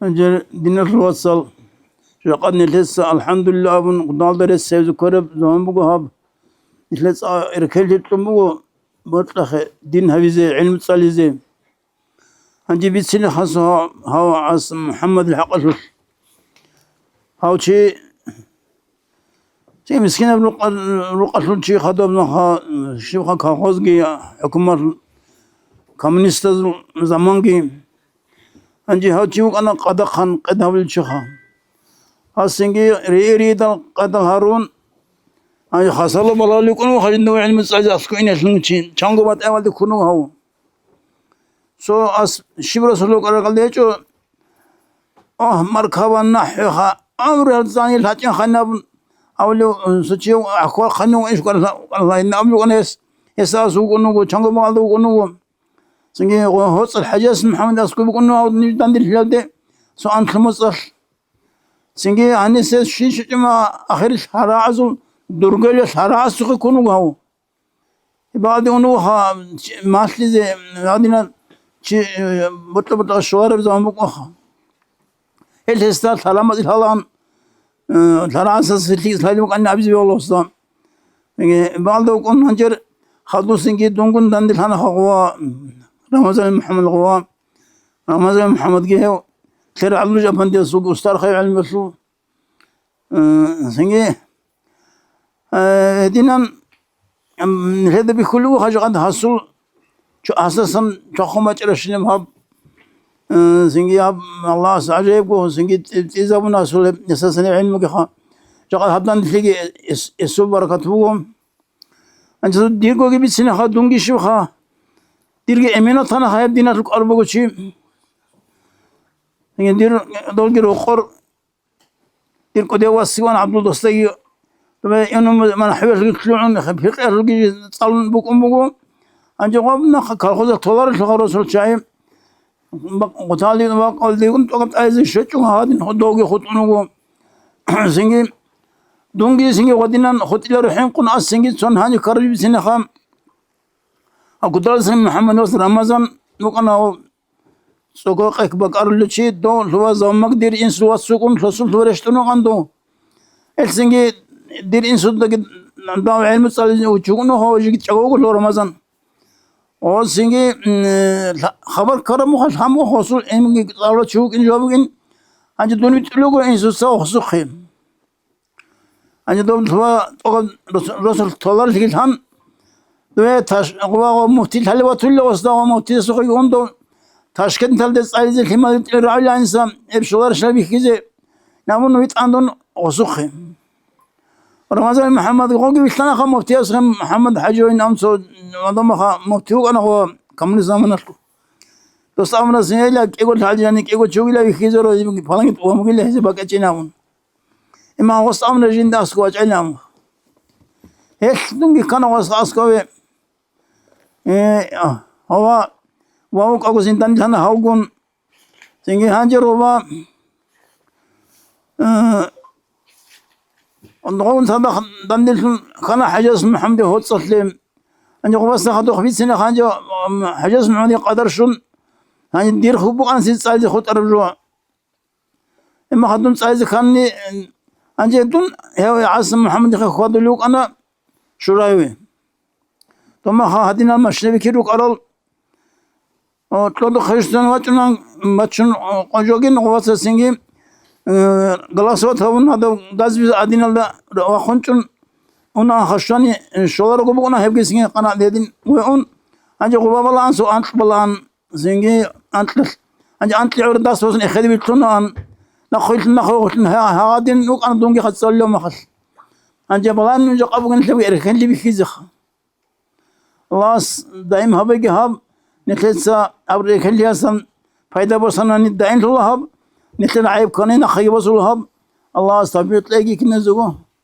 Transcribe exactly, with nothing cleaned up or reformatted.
Гьанже, диналъул вацал, жакъа нилъеца «АлхӀамдулиллагь» абун, Аллагьалда рецц гьабизе кколеб заман буго гьаб. Нилъеца эркеллъи кьун буго бокьахъе дин гьабизе, гӀилму цӀализе. Гьанже бицине хасго гьав, гьав ас МухӀаммадил хӀакъалъулъ. Гьав чи, чи мискинаб рукъа-, рукъалъул чи хадуб нуха, щибха колхозги, хӀукумат, коммунистазул заманги. Гьанже гьав чи вукӀана къадахъан къед гьавулев чиха. Гьасинги рии-риидал къадал гьарун, гьанже хасало балагьулев вукӀун вуха жинда гӀилму цӀализе аскӀове ине лъугьун чи, чанго батӀиябалде ккун вуго гьав. Цо ас щиб расулав кӀаракӀалда гьечӀо, «Агь, маркабан нахӀвеха, амру гьарцӀанил гьачӀин хайнаб», абулев, цо чи ахӀвал хъанив иш кӀвар-, кӀварлъайин абулев вукӀана гьес, гьесда ас вукӀун вуго, чанго балагьалда вукӀун вуго. Цинги гъо-, гьоцӀал ХӀажияс МухӀаммад аскӀов букӀун вуго гьав ниж дандилъилалде, цо анлъу моцӀалъ. Цинги гьанисе щин щичӀома ахирил гьарагӀазул дургелалъ гьарагӀасухъе ккун вуго гьав. Гьеб бакӀалде ун вуха, чи-, малъизе, гьадинаб чи, э, бутӀа-бутӀа щолареб заман букӀаха. Гьел гьесда лъаламаз лъалаан, э, лъарагӀасас лъикӀ лъалев вукӀанин абизе бегьула гьесда. Яги балда вукӀун гьанжер хадусинги дунгун данделъана гъова, Рамазан МухӀаммад гъова. Рамазан МухӀаммадги гьев Лъер ГӀабдулжапандиясулги устарха гӀелмулъул. Э, цинги, э, гьединан, м, нилъеда бихьулев вуха жакъа гьасул чо-, гьасасан чвахун бачӀарабщинаб гьаб, э, цинги гьаб Аллагьас гӀажаибго, цинги тӀи-, тӀизабуна гьасул гьеб несасан гӀелмугиха. Жакъа гьаб данделъиги эс-, эсул баракат буго. Гьанже диргоги бицинаха, дунги щивха. Дирги эменатанаха гьеб диналъул кӀвар буго чи. Цинги дир долги рокъор Дир кӀудияв вас Сиван ГӀабдулдасдаги, ва инум манхӀвелги лъугӀун, пикъиялъулги цӀалун букӀун буго. Гьанже гъаб нахъа колхозалъ толарелъул гъав расул чагӀи, бакъ-, гъуталин ва къалдигун тӀокӀаб тӀайзе щвечӀун гьадин довги хутӀун вуго. Цинги, дунги цинги гъадинан хутӀиларо хӀинкъун ас цинги цон гьанив каржиб бицинаха. Агудалцин МухӀаммад вас Рамазан вукӀана гьав. ЦӀокӀо къек бакӀарулев чи, дов лъугьа заммаг дир инсул вас вукӀун лъосул лъугьа рещтӀун вукӀан дов. Гьелъинги дир инсудаги дав гӀелму цӀализе вучугун вуго жиги чӀаго вуго лъугьа Рамазан. Гьосинги, м, лъа-, хабар ккараб мухъалъ гьамго гьосул гӀилмуги цӀалулев чи вукӀин жо бугин, гьанже дун витӀулего инсуца гьосухъе. Гьанже доб лъугьа тӀогаб рос-, росулъ толарелъги лъан, дове таш-, гъувагъо муфти лъалев ватулев, осдагъо муфтиясухъеги ун дов Ташкенталде цӀализе лъималил тӀил рагӀулев гьаниса, гьеб щоларищали бихьизе, намун витӀан дун гъосухъе. Рамазан МухӀаммад гъоги вилълъанаха муфтиясухъе, МухӀаммад ХӀажи вай нам цо адамаха муфти вукӀана гъо коммунист заманалъ. Дос амраз гьела кӀего лъалжани, кӀего чугила вихьизе розибги палаги тӀугьамугила гьезе бакӀачӀинавун. Имам гъос амра жинда аскӀов вачӀайилан. Гьелъ дунги ккана гъос аскӀове. Э, а, гьава, ва вукӀаго зинданлъана гьавгун. Цинги гьанже гъова, э, гъовун цадахъ данделъун ккана ХӀажияс МухӀаммадил гьоцӀалъе. Гьанже гъовасда хадуб бицина гьанже, м, ХӀажияс МухӀаммадил къадар щун, гьанже дир хӀубукъанси цӀайзе хутӀараб жо. Имаха дун цӀайзе ккани, гьанже дун гьев ГӀасан МухӀаммадихъе хьвадулев вукӀана Шураеве. Домаха гьадинал машинабикир рукӀарал, о, кьода хъижцан вачӀунан, бачун, о, къожогин гъувацасинги, э, голосовать гьавун гьадав газбиз гьадиналда вахъунчӀун, уна хашвани, э, щоларого букӀуна гьебгисинги къанагӀ дедин веун, гьанже гъубабалаан, су анкьбалаан. Цинги анкьалъ, гьанже анкьи гӀур дас босун эхеде вилълъунаан, нахъвилълъун, нахъвилълъун гьа-, гьагъадин вукӀана дунги хъацӀаллъи махалъ. Гьанже балагьин жакъа бугин лъебги эрхенлъи бихьизеха. Аллагьас даим гьабеги гьаб, нилъеца аб эрхенлъиясан пайда босанани даимлъула гьаб, нилъер гӀайиб ккани нахъеги босула гьаб. Аллагьас тавфикъ кьеги киназего.